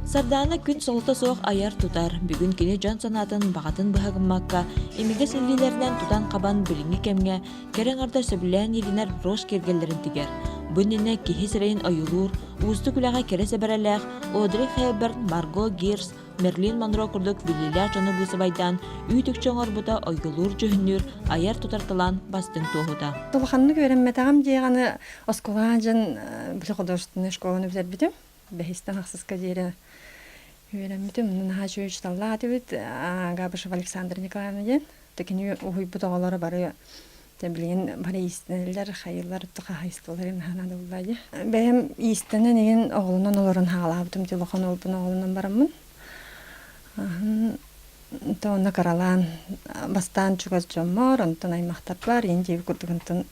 Сардаана күн солото суох айар-тутар, бүгүн кини дьон санаатын баҕатын быһа гыммакка, имигэс илиилэринэн тутан-хабан билиҥҥи кэмҥэ кэрэ аҥардар сөбүлээн иилинэр брошь киэргэллэрин тигэр. Бу иннинэ киһи сирэйин ойуулуур, уустук үлэҕэ кэрэ сэбэрэлээх Одри Хепберн, Марго Гирс, Мерлин Монро курдук биллиилээх дьону быысабайдаан үүт-үкчү оҥорбута ойуулуур-дьүһүннүүр, айар-тутар талаан бастыҥ туоһута. Улаханнык үөрэммэтэҕим диэҕини оскуолаҕа дьон били художественнай школаны бүтэрбитим. Бэһистэн ахсыска диэри үөрэммитим. Наһаа үчүгэй учууталлаах этибит. Габышев Александр Николаевна диэн. Кини уһуйбут оҕолоро бары билигин бары иистэнэллэр, хайыылар, хаһайыстыбаларын наһаа наадалла дии. Бэйэм иистэнэн игин оҕолонон олорон хаалаабытым телефон олбун оҕолонон бараммын. Онно кыралаан бастаан чугас дьоммор, онтон аймахтарбар, иин диэби курдук онтон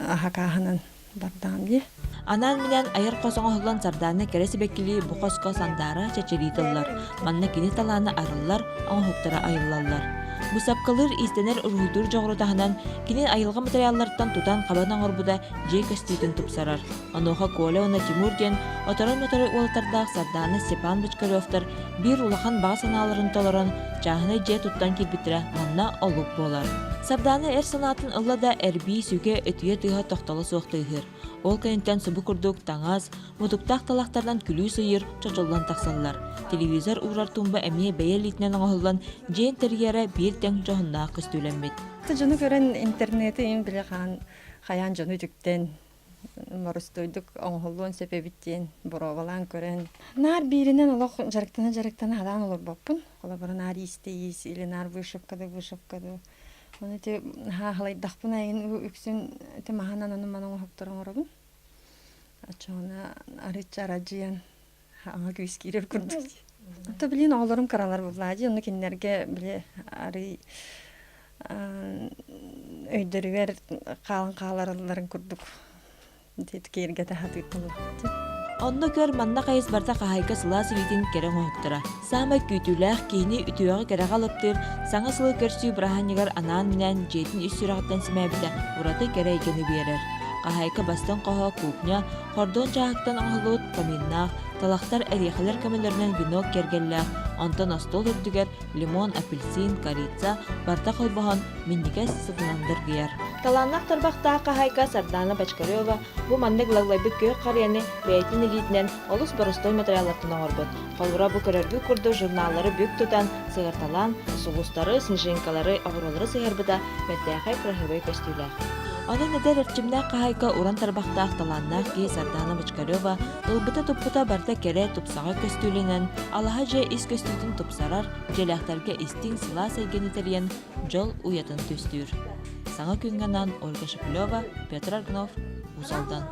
аһакааһынан бардаҕым дии. Анаан-минээн айар хос оҥоһуллан Сардаана кэрэ сибэккилии бу хоско сандаара чэчирии тыллар. Манна кини талаана арыллар, оҥоһуктара айыллаллар. Быысапкалыыр, иистэнэр, уруһуйдуур дьоҕуру таһынан, кини айылҕа матырыйаалларыттан тутан-хабан оҥорбута дьиэ көстүүтүн тупсарар. Онуоха Коля уонна Тимур диэн оторой-моторой уолаттардаах Сардаана Степан Бочкаревтар биир улахан баҕа санааларын толорон, чааһынай дьиэ туттан киирбиттэрэ манна олук буолар. Сардаана эр санаатын ылла да эрбии, сүгэ, өтүйэ тыаһа тохтоло суох тыаһыыр. Ол кэнниттэн субу курдук таҥас, мутуктаах талахтарынан күлүү сыйыр, чочуллан тахсаллар. Телевизор уурар тумба эмиэ бэйэ илиитинэн оҥоһуллан, дьиэ интерьерэ биир тэҥ дьоһуннаах көстүүлэммит. Дьону көрөн интернети им биле хаан хайаан дьону үтүктэн морустуйдук оҥоһуллуон сөп эбит диэн боруобалаан көрөн наар бииринэн олох дьарыктана-дьарыктана хадаан олорбоппун. Холобура наар иистэ иис или наар вышивка да вышивка да. Ону ити хаахылайдахпына эйин үксүн ити маһынан ону маны оҥоһуктар оҥоробун. Оччоҕуна арыычча арадьыйан аҥа күүс киирэр курдук. Ото билин оҕолорум кыралар буллаа дии, онно кинилэргэ били арый өйдөрүгэр хаалан хааларалларын курдук киэргэтэ сатыыр буоллахпыт. Онно көр, манна хайыс барда хаһаайка сылаас илиитин кэрэ оҥоһуктара. Саамай күүтүүлээх киһини үтүөҕэ-кэрэҕэ алыптыыр саҥа сылы көрсүү бырааһынньыгар анаан-минээн дьиэтин ис сүрэҕиттэн симээбитэ ураты кэрэ эйгэни биэрэр. Хаһаайка бастыҥ хоһо кухня, хордуон чааһыттан оҥоһуллубут каминнаах, талахтар эриэхэлэр көмөлөрүнэн венок киэргэллээх, онтон остуол үрдүгэр лимон, апельсин, корица барыта холбоһон минньигэс сытынан дыргыйар. Талааннаах тарбахтаах хаһаайка Сардаана Бочкарева бу маннык лаглайбыт күөх харыйаны бэйэтин илиитинэн олус боростуой матырыйааллартан оҥорбут. Холобура, бу көрөргүт курдук журналлары бүк тутан, сыһыарталаан, сулустары, снежинкалары, оҕуруолары сыһыарбыта бэртээхэй кыраһыабай көстүүлээх. Онон эдэр эрчимнээх хаһаайка уран тарбахтаах талааннаах киһи Сардаана Бочкарева ылбыта-туппута барыта кэрэ, тупсаҕай көстүүлэнэн, алаһа дьиэ ис көстүүтүн тупсарар, дьиэлээхтэргэ истиҥ, сылаас эйгэни тэрийэн, дьол уйатын түстүүр. Саҥа күҥҥэ анаан Ольга Шепелева, Петр Аргунов, Уус Алдан.